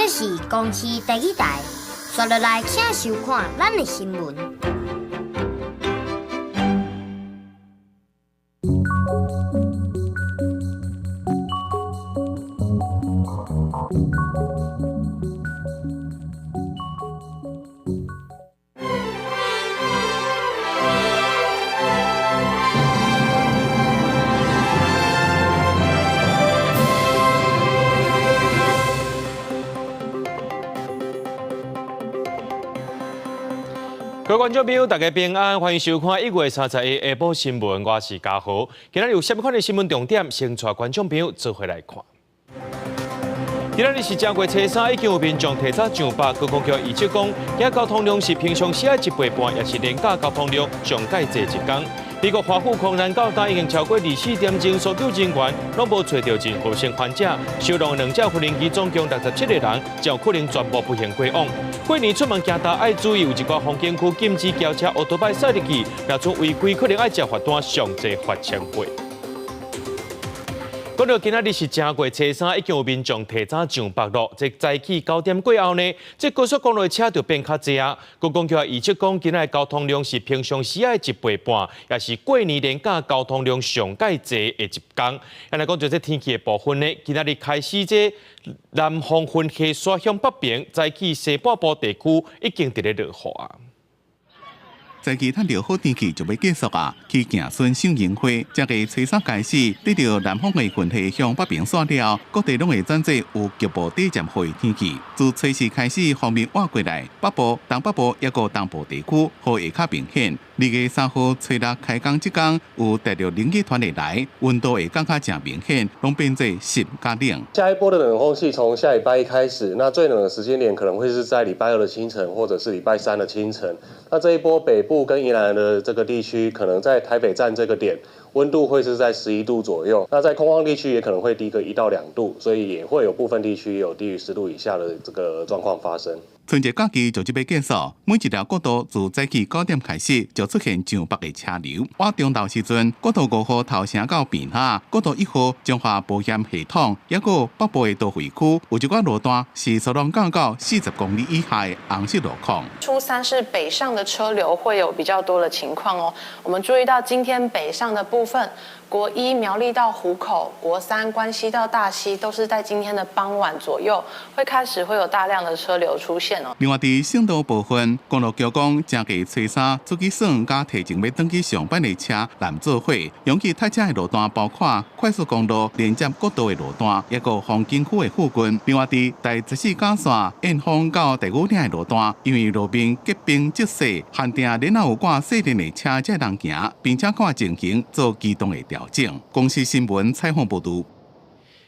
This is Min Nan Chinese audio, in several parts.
這是公視第二台，紲落來請收看咱的新聞。各位觀眾朋友，大家平安，歡迎收看1月31下晡新聞，我是嘉豪。今仔日有啥物款的新聞重點，先帶觀眾朋友做伙來看。今仔日是正月初三，已經有民眾提早上北。高公局預測講，今交通量是平常時的一倍半，也是連假交通量上蓋濟一工。美國華府空難到今已經超過24點鐘，搜救人員攏無揣著任何生還者。收容兩架無人機總共67個人，將可能全部不幸過往。過年出門行大愛注意，有一寡風景區禁止轎車、歐多擺駛入去，若出違規，可能愛繳罰單，上濟罰千塊。講到今仔日是正月初三，已經有民眾提早上北路。這早起9點過後呢，這高速公路的車就變較濟啊。觀光局預測講，今仔日交通量是平常時的一倍半，也是過年連假交通量上蓋濟的一工。按來講，就這天氣的部分呢，今仔日開始這南方雲系徙向北邊，早起西半部地區已經佇咧落雨啊。早起趁著好天氣就欲結束啊！去行春賞櫻花，正月初三開始，得著南方的雲系向北邊徙了，各地攏會轉做有局部短暫雨的天氣。自初四開始，鋒面倚過來，北部、東北部抑閣東部地區雨會較明顯。2月3號初六開工這工，有帶著冷氣團會來，溫度會降較誠明顯，攏變做濕佮冷。下一波的冷空氣從下禮拜一開始，那最冷的時間點可能會是在禮拜二的清晨，或者是禮拜三的清晨。那這一波北部跟宜蘭的這個地區，可能在台北站這個點，溫度會是在11度左右。那在空曠地區也可能會低個1到2度，所以也會有部分地區有低於10度以下的這個狀況發生。春節假期就這欲結束，每一條國道自早起9點開始就出現上北的車流。倚中晝時陣，國道5號頭城到平下，國道1號彰化保險系統，抑閣北部的都會區，有一寡路段是速度降到40公里以下的紅色路況。初三是北上的車流會有比較多的情況哦。我們注意到今天北上的部分，國一苗栗到湖口，國三關西到大溪，都是在今天的傍晚左右會開始會有大量的車流出現。另外，佇省道部分，公路局講，正月初三出去耍佮提前欲轉去上班的車難做伙，容易塞車的路段包括快速公路連接國道的路段，抑閣風景區的附近。另外，佇第14甲線燕峰到第五嶺的路段，因為路面結冰積雪，限定恁仔有掛細輪的車才通行，並且看情形做機動的調整。公視新聞採訪報導。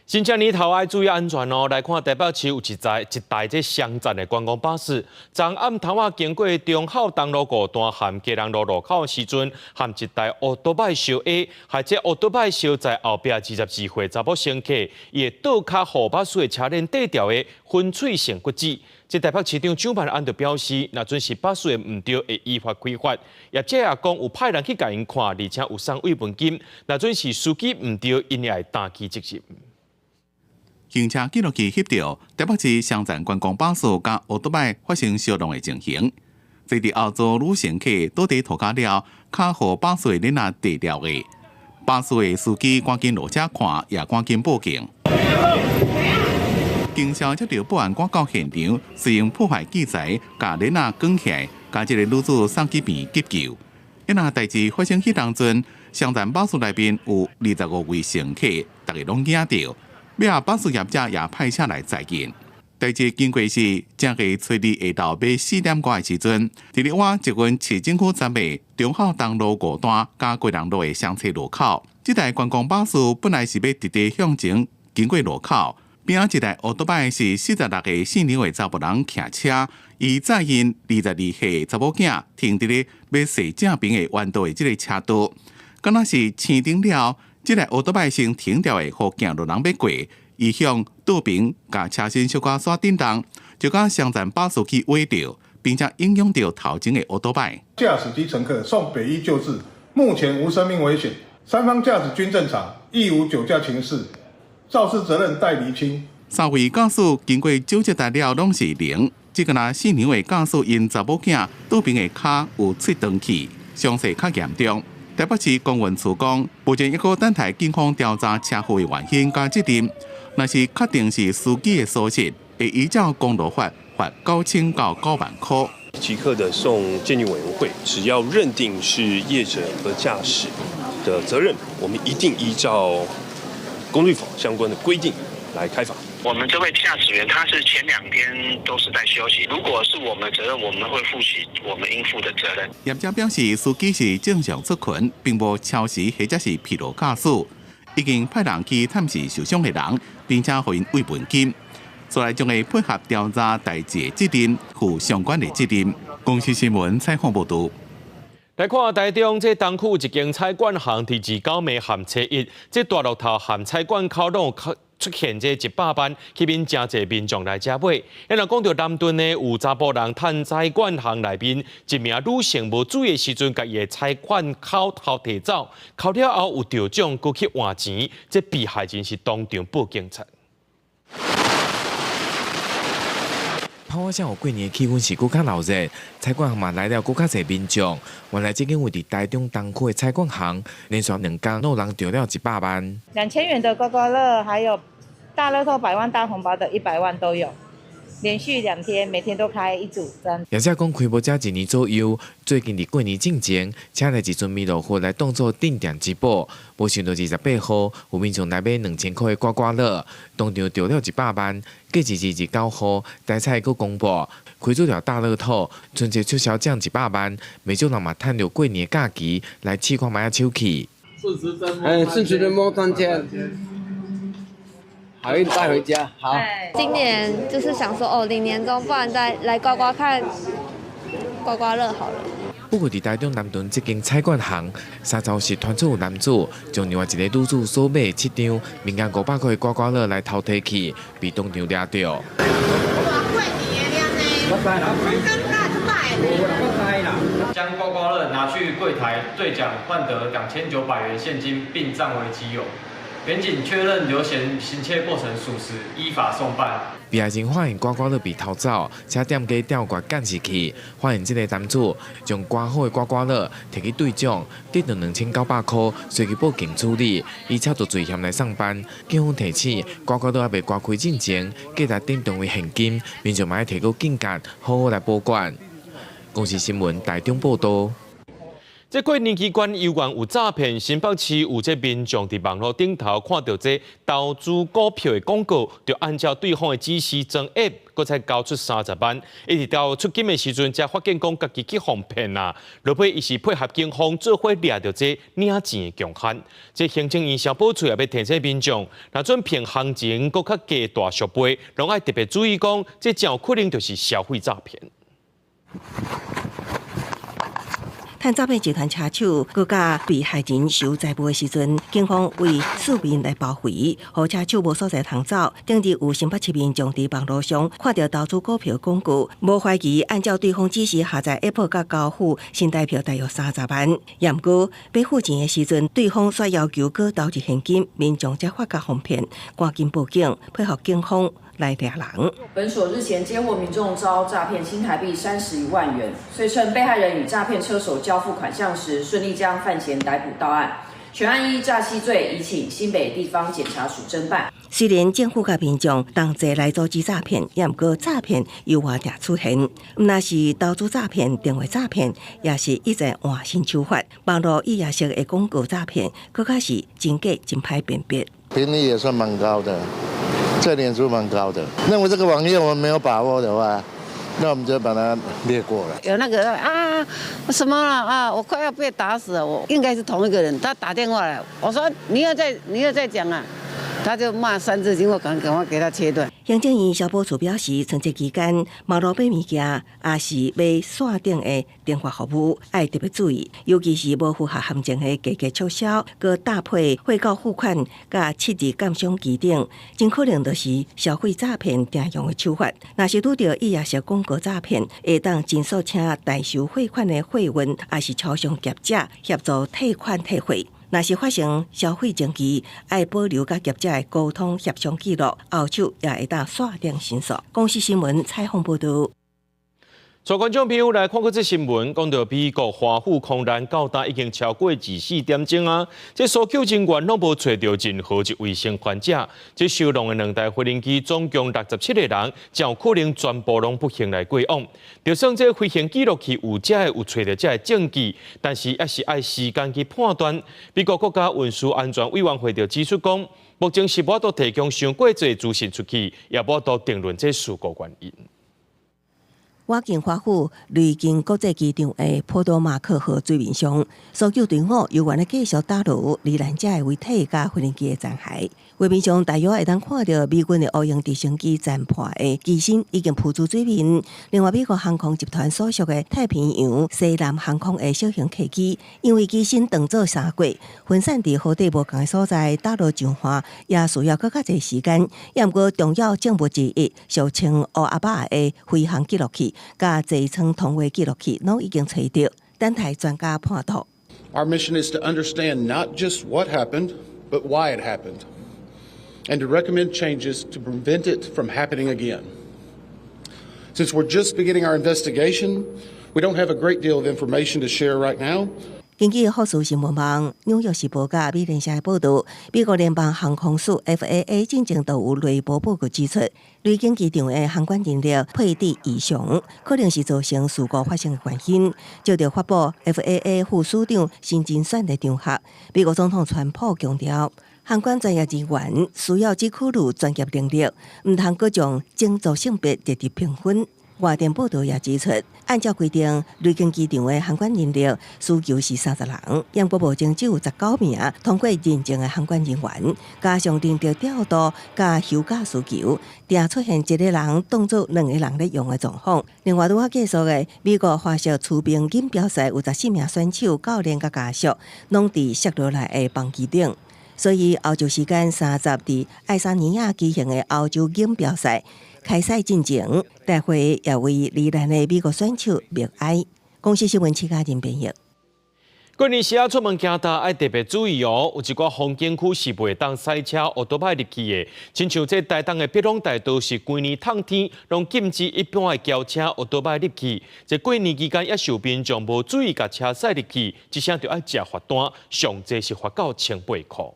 新正年頭愛注意安全哦！來看台北市有一台這雙層的觀光巴士，昨暗頭仔經過忠孝東路五段和基隆路路口的時陣，和一台歐多擺相挨，害這歐多擺相載後壁22歲查某乘客，伊的倒跤予巴士的車輪硩著的粉碎性骨折。這台北市長蔣萬安就表示，若準是巴士的毋對，會依法開罰。業者也講有派人去共𪜶看，而且有送慰問金。若準是司機毋對，𪜶也會擔起責任。行車記錄器翕著台北市雙層觀光巴士佮歐多擺發生相撞的情形。坐佇後座女乘客倒佇塗跤了，跤予巴士的輪仔硩著的。巴士的司機趕緊落車看，也趕緊報警。警消接著報案趕到現場，使用破壞器材共輪仔捲起來，共這個女子送去病院急救。這若代誌發生彼當陣，雙層巴士內面有25位乘客，逐家攏驚著。尾仔巴士業者也派車來載𪜶。代誌經過是正月初二下晝欲4點外的時陣，佇咧倚捷運市政府站的忠孝東路五段佮基隆路的雙叉路口，這台觀光巴士本來是欲直直向前經過路口，邊仔一台歐多擺是46個姓劉的查埔人騎車，伊載𪜶22歲查某囝停佇咧欲踅正爿的彎道的這个車道，敢若是青燈了。這台歐多擺先停著的，予行路人欲過，伊向倒爿共車身小可煞振動，就共雙層巴士去歪著，並且影響著頭前的歐多擺。駕駛及乘客送北醫救治，目前無生命危險，三方駕駛均正常，亦無酒駕情事，肇事責任待釐清。三位駕駛經過酒測了攏是零，這個若四年的駕駛𪜶查某囝倒爿的跤有碎斷去，傷勢較嚴重。台北市公運處講，目前猶閣等待警方調查車禍的原因佮責任，若是確定是司機的疏失，會依照公路法罰9000到9萬塊。即刻的送鑑定委員會，只要認定是業者和駕駛的責任，我們一定依照公路法相關的規定來開罰。我們這位駕駛員，他是前2天都是在休息。如果是我們責任，我們會負起我們應負的責任。業者表示，司機是正常出勤，並無超時或者是疲勞駕駛，已經派人去探視受傷的人，並且予𪜶慰問金。所來將會配合調查代誌的責任，負相關的責任。公視新聞採訪報導。來看台中這東區有一間彩券行，佇29暝和初一，這大樂透和彩券口攏有出現這100萬，吸引誠濟民眾來遮買。啊若講著南屯呢，有查埔人趁彩券行內面一名女性無注意的時陣，共伊的彩券口偷提走，扣了後有著獎，閣去換錢，這被害人是當場報警察。炮火聲有過年氣氛是閣較鬧熱，彩券行嘛來了閣較濟民眾。原來這間位佇台中東區的彩券行，連續2工攏有人著了100萬。2000元的刮刮樂，還有大樂透百萬大紅包的100萬都有，連續2天，每天都開一組這樣。業者講開無遮一年左右，最近佇過年進前，請來一尊彌勒佛來當做鎮店之寶。無想到28號有民眾來買2000塊的刮刮樂，當場著了100萬。過日29號，台彩閣公布開出了大樂透，春節促銷獎100萬，袂少人嘛趁著過年假期來試看覓仔手氣。哎，順時針摸3000。好運帶回家，好。今年就是想說，哦，領年終，不然再來刮刮看，刮刮樂好了。不過，佇台中南屯這間彩券行，30時傳出有男子將另外一个女子所買七張面額500塊的刮刮樂來偷提去，被當場掠著。將刮刮樂拿去櫃檯兌獎，換得2900元現金，並佔為己有。員警確認劉賢行竊過程屬實，依法送辦。被害人發現刮刮樂被偷走，請店家調閱監視器，發現這个男子將刮好的刮刮樂提去兌獎，得到2900塊，隨即報警處理，以車著罪嫌來送辦。警方提醒，刮刮樂猶未刮開進前，記得轉當為現金，民眾嘛愛提高警覺，好好來保管。公視新聞台中報道。這過年期間猶原有詐騙，新北市有這民眾佇網路頂頭看著這投資股票的廣告，就按照對方的指示裝 App，閣再交出30萬，一直到出金的時陣，才發現講家己去予騙啊！落尾伊是配合警方做伙掠著這領錢的強漢。這行政院消保處也欲提醒民眾，若準騙行情閣較加大數倍，攏愛特別注意講，這真有可能就是消費詐騙。趁詐騙集團車手，閣佮被害人收財物的時陣，警方為市民來包圍，予車手無所在通走。頂日有新北市民眾佇網路上看著投資股票廣告，無懷疑按照對方指示下載 App 佮交付新台票大約30萬。毋過欲付錢的時陣，對方煞要求閣投入現金，民眾才發覺予騙，趕緊報警，配合警方來掠人。本所日前接獲民眾遭詐騙新台幣31萬元，遂趁被害人與詐騙車手交付款項時，順利將犯嫌逮捕到案。全案依詐欺罪移請新北地方檢察署偵辦。雖然政府佮民眾同齊來阻止詐騙，也毋過詐騙猶原定出現。毋但是投資詐騙、電話詐騙，也是一直換新手法。網路意外式的廣告詐騙，閣較是真假真歹辨別。頻率也算蠻高的。這年數蠻高的，認為這個網頁我們沒有把握的話，那我們就把它略過了。有那個啊，什麼了啊？我快要被打死了，我應該是同一個人。他打電話來，我說你要再講啊，他就罵三字經，我趕趕快給他切斷。行政院消保處表示，春節期間網路買物件，抑是買線頂的電話服務，愛特別注意，尤其是無符合陷阱的價格促銷，閣搭配匯購付款、佮設置鑑賞期等，真可能就是消費詐騙常用的手法。若是拄著意外式廣告詐騙，會當盡速請代收匯款的貨運，抑是超商業者協助退款退貨。若是發生銷毀證據，愛保留佮業者的溝通協商記錄，後手也會當線頂申訴。公視新聞採訪報導。帶觀眾朋友來看閣這新聞，講到美國華府空難到今已經超過24點鐘啊！這搜救人員攏無揣著任何一位生還者。這受浪的兩台飛行機總共67個人，真有可能全部攏不幸來過往。就算這飛行記錄器有這有揣著這个證據，但是猶是愛時間去判斷。美國國家運輸安全委員會就指出講，目前是無法度提供傷過濟資訊出去，也無法度定論這事故原因。倚近華府雷根國際機場的波多馬克河水面上，搜救隊伍猶原咧繼續打撈罹難者的遺體佮飛行機的殘骸。畫面上大約會當看著美軍的烏鷹直升機殘破的機身已經浮出水面。另外，美國航空集團所屬的太平洋西南航空的小型客機，因為機身當做三過，分散佇河底無仝的所在，打撈上岸也需要閣較濟時間。猶毋過重要證物之一，俗稱烏鴨仔的飛航記錄器。佮座艙通話記錄器攏已經揣著，等待專家判斷。 Our mission is to understand not just what happened, but why it happened, and to recommend changes to prevent it from happening again. Since we're just beginning our investigation, we don't have a great deal of information to share right now. 根據福斯新聞網、紐約時報佮美聯社的報導，美國聯邦航空署 FAA 進前都有內部報告指出，雷根機場的航管人力配置異常，可能是造成事故發生的原因。接著發布 FAA 副署長新人選的場合，美國總統川普強調，航管專業人員需要只考慮專業能力，毋通閣將種族性別直直評分。外電報導也指出，按照規定，雷根機場的航管人力需求是30人，毋過目前只有19名通過認證的航管人員，加上人力調度佮休假需求，定出現一个人當做兩个人咧用的狀況。另外，拄仔結束的美國花式溜冰錦標賽有14名選手、教練佮家屬，攏佇摔落來的班機頂。所以，歐洲時間30佇愛沙尼亞舉行的歐洲錦標賽開賽進前，大會也為罹難的美國選手默哀。公視新聞徐嘉仁編譯。過年時仔出門行大愛特別注意哦，有一寡風景區是袂當駛車烏多擺入去的，親像這台東的碧朗大道是規年透天，攏禁止一般的轎車烏多擺入去。這過年期間猶是有民眾無注意共車駛入去，這聲就愛食罰單，上濟是罰到1800箍。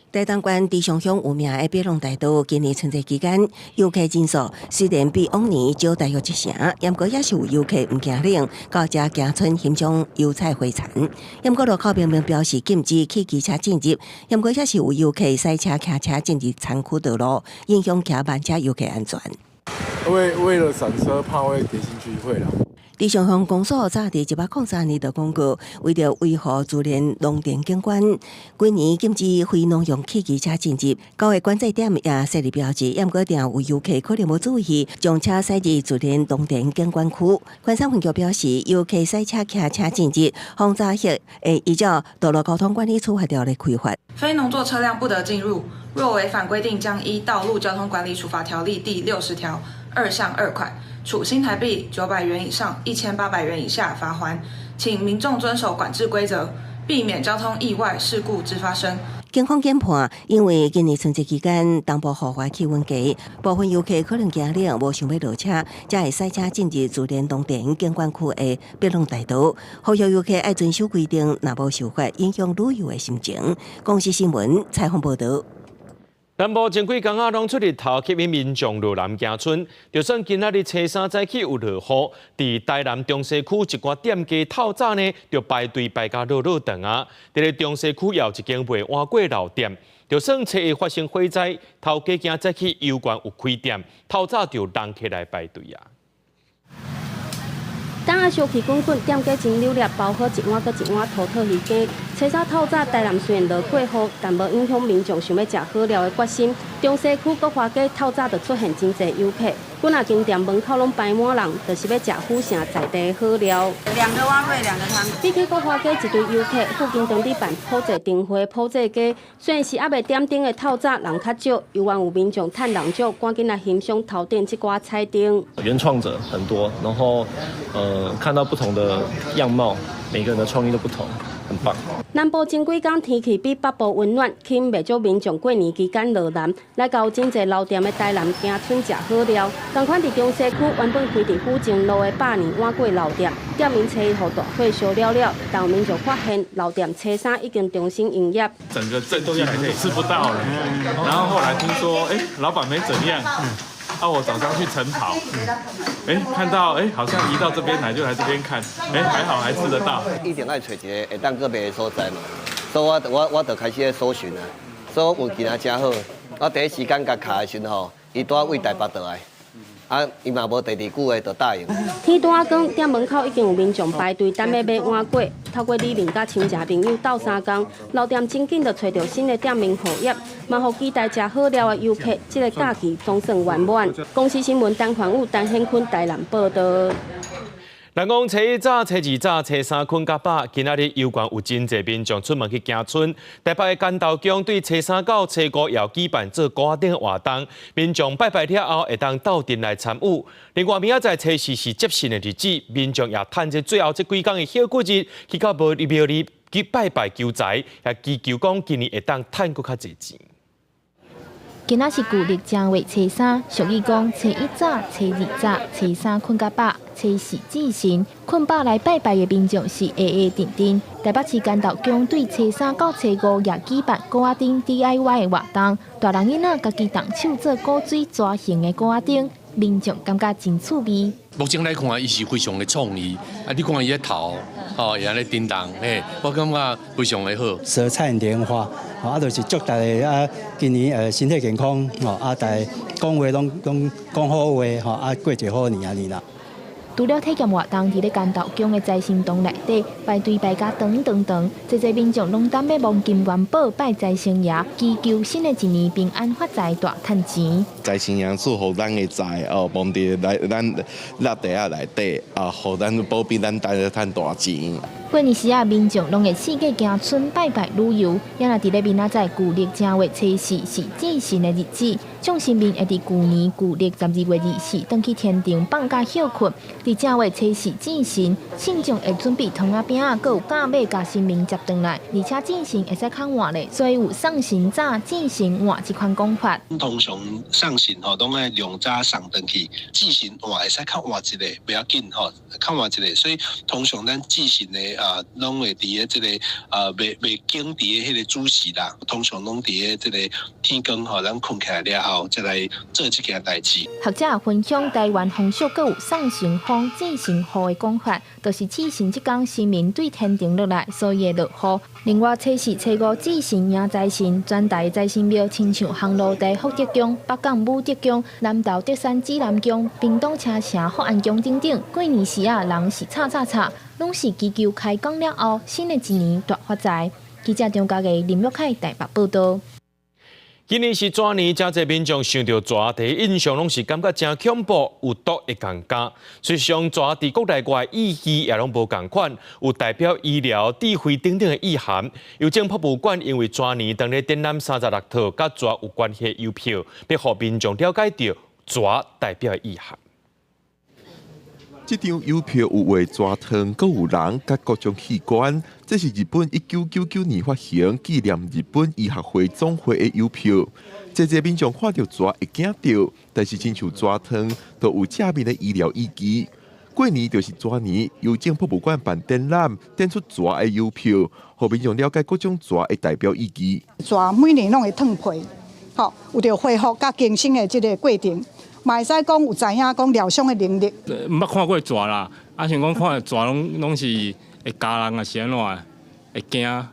台東縣池上鄉有名的碧朗大道，今年春節期間遊客人數雖然比往年少大約一成，毋過猶是有遊客毋驚冷，到遮行春欣賞油菜花田。毋過路口明明標示禁止汽機車進入，毋過猶是有遊客駛車騎車進入田區道路，影響騎慢車遊客安全。為了閃車，怕會跌進去會啦。池上鄉公所早佇103年就公告，為著維護自然農田景觀，規年禁止非農用汽機車進入。九个管制點也設立標誌，毋過定有遊客可能無注意，將車駛入自然農田景觀區。關山分局表示，遊客駛車騎車進入，防災後會依照道路交通管理處罰條例開罰。非農作車輛不得進入，若違反規定，將依《道路交通管理處罰條例》第60條2項2款，處新台幣900元以上1800元以下罰鍰，請民眾遵守管制規則，避免交通意外事故之發生。警方研判，因為今年春節期間東部戶外氣溫低，部分遊客可能驚冷，無想欲落車，才會駛車進入自然農田景觀區的碧朗大道。呼籲遊客愛遵守規定，若無受罰，影響旅遊的心情。公視新聞採訪報導。南部前幾工仔攏出日頭，吸引民眾落南行春。就算今仔日初三早起有落雨，佇台南中西區一寡店家透早呢，就排隊排甲落落長啊。佇咧中西區也有一間賣碗粿老店，就算初一發生火災，頭家今早起猶原有開店，透早就人客來排隊啊。當仔燒氣滾滾，店家真努力包好一碗閣一碗土特魚羹。初三透早，台南雖然落過雨，但無影響民眾想欲食好料的決心。中西區國華街透早就出現真濟遊客，幾若間店門口攏排滿人，就是欲食府城在地的好料。兩個碗粿，兩個湯。比起國華街一堆遊客，附近當地辦普濟燈會、普濟街，雖然是猶未點燈的透早人較少，猶原有民眾趁人少，趕緊來欣賞頭頂這寡彩燈。原創者很多，然後看到不同的樣貌，每個人的創意都不同。很棒。南部前幾工天氣比北部溫暖，吸引袂少民眾過年期間落南，來到真濟老店的台南行春食好料。仝款佇中西區原本開佇府前路的百年碗粿老店，店面初一予大火燒了了，但有民眾發現老店初三已經重新營業。整個鎮都吃不到了，然後後來聽說，哎，老闆沒怎樣。啊！我早上去晨跑，哎，看到哎，好像移到這邊來，就來這邊看，哎，還好還吃得到。一定愛揣一个會當閣賣的所在嘛，所以我就開始咧搜尋啊，所以運氣若誠好，我第一時間共敲的時陣吼，伊拄仔對台北倒來，啊，伊嘛無第二句話就答應。天拄仔光，店門口已經有民眾排隊等欲買碗粿。透過里面佮親戚朋友鬥相共，老店真緊就揣著新的店面合約，嘛予期待食好料的遊客，這个假期總算圓滿。公視新聞陳環武、陳顯坤台南報導。人講初一早、初二早、初三睏較飽，今仔日猶原有真濟民眾出門去行春。台北的關渡宮對初三到初五也有舉辦做粿仔燈活動，民眾拜拜了後會當鬥陣來參與。另外，明仔載初四是接神的日子，民眾也趁這最後這幾工的歇骨日，去到廟裡去拜拜求財，也祈求講今年會當趁閣較濟錢。今仔是舊曆正月初三，俗語講初一早、初二早、初三睏較飽，初四祭神，睏飽來拜拜的民眾是下下陣陣。台北市關渡宮對初三到初五也舉辦粿仔燈 DIY 的活動，大人囡仔家己動手做古錐蛇形的粿仔燈，民眾感覺真趣味。目前來看，伊是非常的創意，啊，你看伊的頭，吼，會按呢叮當，嘿，我感覺非常的好。色彩蓮花，啊，就是祝大家啊，今年身體健康，吼，啊，大家講話攏攏講好話，吼，啊，過一个好年按呢啦。除了體驗活動，佇咧關渡宮的財神堂內底排隊排甲長長長，濟濟民眾攏等欲摸金元寶拜財神爺，祈求新的一年平安發財大趁錢。財神爺賜予咱的財哦，蒙佇來咱蠟袋仔內底啊，予咱保庇咱大家趁大錢。過年時啊，民眾攏會四界行春拜拜旅遊，也若佇咧明仔載舊曆正月初四是祭神的日子，眾神明會佇舊年舊曆12月24轉去天庭放假歇睏。佇正月初四祭神，信眾會準備糖仔餅仔，閣有駕馬共神明接轉來，而且祭神會使較晚咧，所以有送神早、祭神晚這款講法。通常送神吼，攏愛量早送轉去，祭神換會使較晚一个，袂要緊吼，較晚一个，所以通常咱祭神的啊，攏會佇咧這个啊，袂袂經佇咧彼个主時啦，通常攏佇咧這个天光吼，咱睏起來了後，才來做這件代誌。學者分享台灣風俗，閣有送神風、祭神雨的講法，就是祭神這工神明對天庭落來，所以會落雨。另外，初四、初五祭神迎財神，全台財神廟親像烘爐地福德宮、北港武德宮、南投德山指南宮、屏東車城福安宮等等，過年時啊，人是吵吵吵，攏是祈求開工了後，新的一年大發財。記者張家藝、林玉凱台北報導。今年是蛇年，誠濟民眾想著蛇，第一印象攏是感覺誠恐怖，有毒會共咬。事實上，蛇佇國內外意義也攏無仝款，有代表醫療、智慧等等的意涵。郵政博物館因為蛇年當咧展覽36套佮蛇有關係的郵票，欲予民眾了解著蛇代表的意涵。這張郵票有畫蛇湯，閣有人佮各種器官。這是日本1999年發行紀念日本醫學會總會的郵票。濟濟民眾看著蛇會驚著，但是親像蛇湯都有正面的醫療意義。過年就是蛇年，郵政博物館辦展覽，展出蛇的郵票，予民眾了解各種蛇的代表意義。蛇每年攏會褪皮，吼，有著恢復佮更新的這个過程。嘛會使講有知影講療傷的能力。毋捌看過蛇啦，啊想講看著蛇攏攏是會咬人啊，是按怎會驚。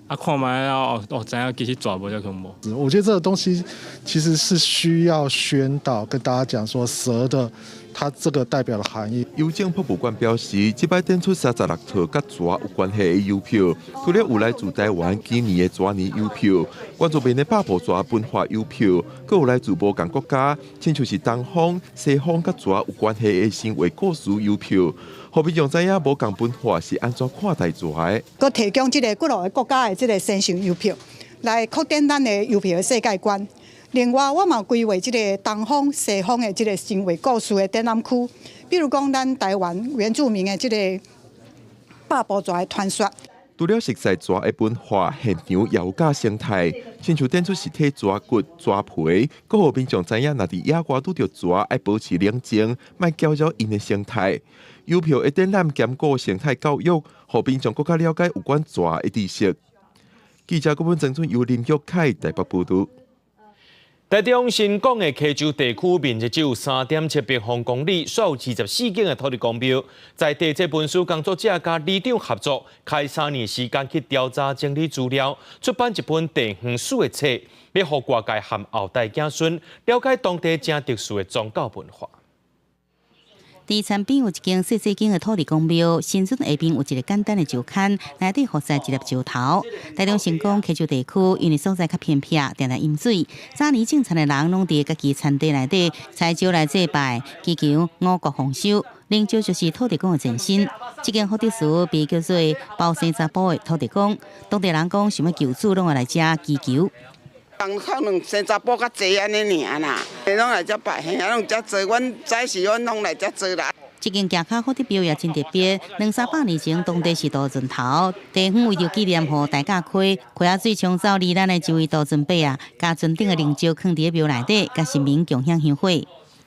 啊看覓了後，哦知影其實蛇無遮恐怖。我覺得這個東西其實是需要宣導，跟大家講說蛇的它這個代表的含義。郵政博物館表示，這擺展出36套佮蛇有關係的郵票，除了有來自台灣紀年的蛇年郵票，原住民的百步蛇文化郵票，閣有來自無仝國家，親像是東方、西方佮蛇有關係的神話故事郵票，予民眾知影無仝文化是按怎看待蛇的。閣提供這个幾落個國家的這个神聖郵票，來擴展咱的郵票的世界觀。另外，我嘛規劃這个東方、西方的這个神話故事的展覽區，比如講咱台灣原住民的這个百步蛇的傳說。除除了熟悉蛇的文化、現場搖架生態，親像展出實體蛇骨、蛇皮，閣予民眾知影，若佇野外拄著蛇，愛保持冷靜，莫攪擾𪜶的生態。郵票的展覽兼顧生態教育，予民眾閣較了解有關蛇的知識。記者郭文曾俊由林玉凱台北報導。台中新港的溪洲地區面積只有3.7平方公里，煞有24間的土地公廟。在地這文史工作者佮里長合作，開3年時間去調查整理資料，出版一本地方史的冊，欲予外界和後代子孫了解當地誠特殊的宗教文化。佇田邊有一間細細間的土地公廟，神尊下面有一个簡單的石龕，內底伏在一粒石頭。台中新港溪洲地區，因為所在較偏僻，定定淹水。早年種田的人攏佇家己田地內底採石來祭拜，祈求五穀豐收。靈石就是土地公的前身。這間福德祠被叫做包生查埔的土地公，當地人講想欲求子，攏會來遮祈求。人可能生查埔較濟按呢爾啦，攏來遮拜，嘿啊，攏遮做。阮早時阮攏來遮做啦。這間徛跤福德廟也真特別，兩三百年前當地是渡船頭，地方為著紀念予大甲溪溪仔水沖走罹難的一位渡船伯仔，共船頂的靈石囥佇廟內底，佮神明共享香火。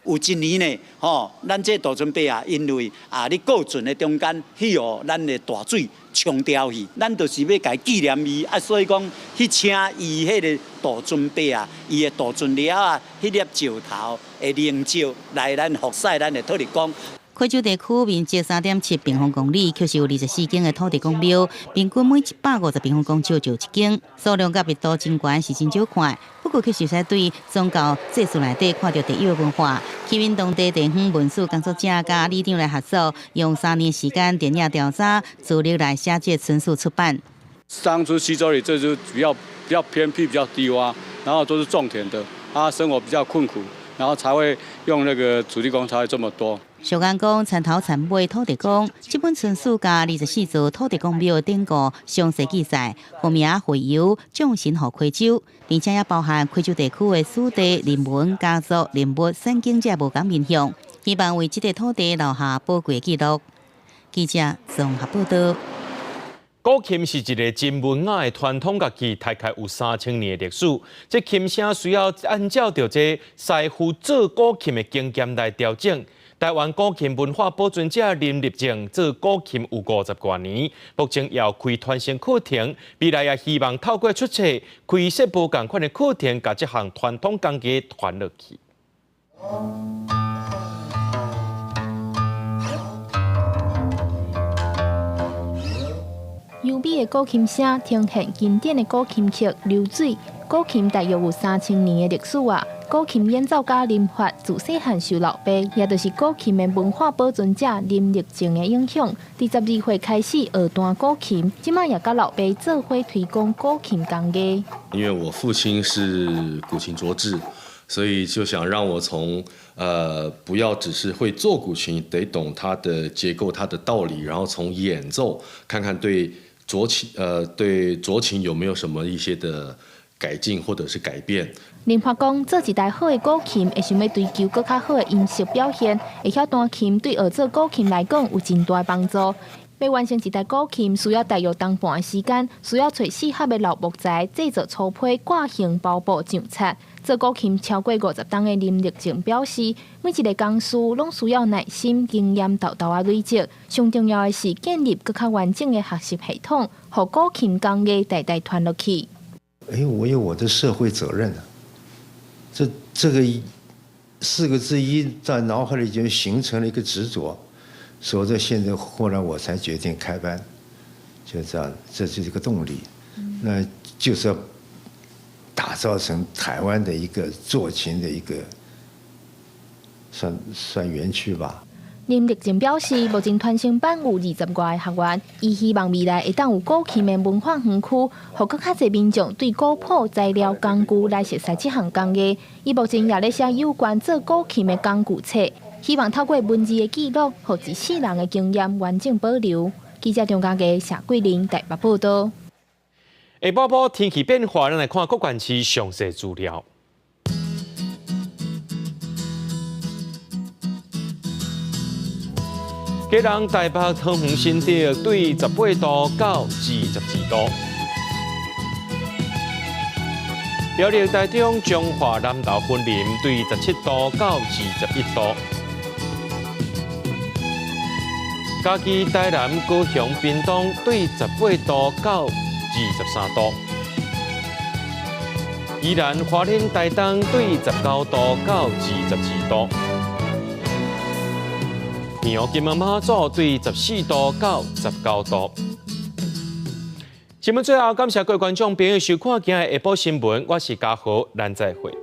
有一年呢，吼，咱這渡船伯仔，因為啊，咧過船的中間，去予咱的大水沖掉去，咱就是欲共紀念伊啊，所以講去請伊彼个渡船伯仔，伊的渡船了啊，彼粒石頭的靈石來咱服侍咱的土地公。溪洲地區面積3.7平方公里，卻是有24間的土地公廟，平均每150平方公尺就有一間，數量佮密度真懸是真少看。不過，卻是會使對宗教祭祀內底看著特有的文化，吸引當地地方文史工作者佮里長來合作，用3年時間田野調查，資料來寫這村史出版。當初溪洲里這就比較偏僻、比較低窪，然後都是種田的，啊，生活比較困苦，然後才會用那個土地公才會這麼多。俗言講，田頭田尾土地公，這本村史共24座土地公廟的典故詳細記載，號名會由眾神予溪洲，並且也包含溪洲地區的史地、人文、家族、人物、山景這無仝面向，希望為這塊土地留下寶貴記錄。記者綜合報導。古琴是一个真文雅的傳統樂器，大概有3000年的歷史。這琴聲需要按照著這師傅做古琴的經驗來調整。台灣古琴文化保存者林立正做古琴有50外年，目前也有開傳承課程，未來也希望透過出冊開設無仝款的課程，共這項傳統工藝傳落去。優美的古琴聲，呈現經典的古琴曲《流水》。古琴大約有3000年的歷史啊。古琴演奏家林發自細漢受老爸，也就是古琴的文化保存者林立正的影響，佇12歲開始學彈古琴，這擺也佮老爸做伙推廣古琴工藝。因為我父親是古琴斲製，所以就想讓我從不要只是會做古琴，得懂它的結構、它的道理，然後從演奏看看對斲琴對斲琴有沒有什麼一些的改進或者是改變。林發講，做一台好的古琴，會想欲追求閣較好的音色表現，會曉彈琴對學做古琴來講有真大幫助。欲完成一台古琴，需要大約冬半的時間，需要揣適合的老木材製作粗坯、掛形、包布、上漆。做古琴超過50冬的林立正表示，每一个工序攏需要耐心、經驗沓沓仔累積。上重要的是建立閣較完整的學習系統，予古琴工藝代代傳落去。哎，我有我的社會責任啊！這個四個字一在腦海裡就形成了一個執着，所以現在後來我才決定開班，就這樣，這就是一個動力。那就是要打造成台灣的一個斲琴的一個算園區吧。林立正表示，目前傳承班有20外个學員，伊希望未來會當有古琴的文化園區，予閣較濟民眾對古譜材料工具來熟悉這項工藝。伊目前也咧寫有關做古琴的工具冊，希望透過文字的記錄，予一世人的經驗完整保留。記者張家傑、謝桂玲台北報導。下晡晡天氣變化，咱來看各縣市詳細資料。今基隆、台北、桃園、新竹對18度到22度。苗栗、台中、彰化、南投、雲林對17度到21度。嘉義、台南、高雄、屏東對18度到23度。宜蘭、花蓮、台東對19度到22度。澎湖、金門、馬祖對14度到19度。新聞最後，感謝各位觀眾朋友收看今日下晡新聞，我是嘉豪，咱再會。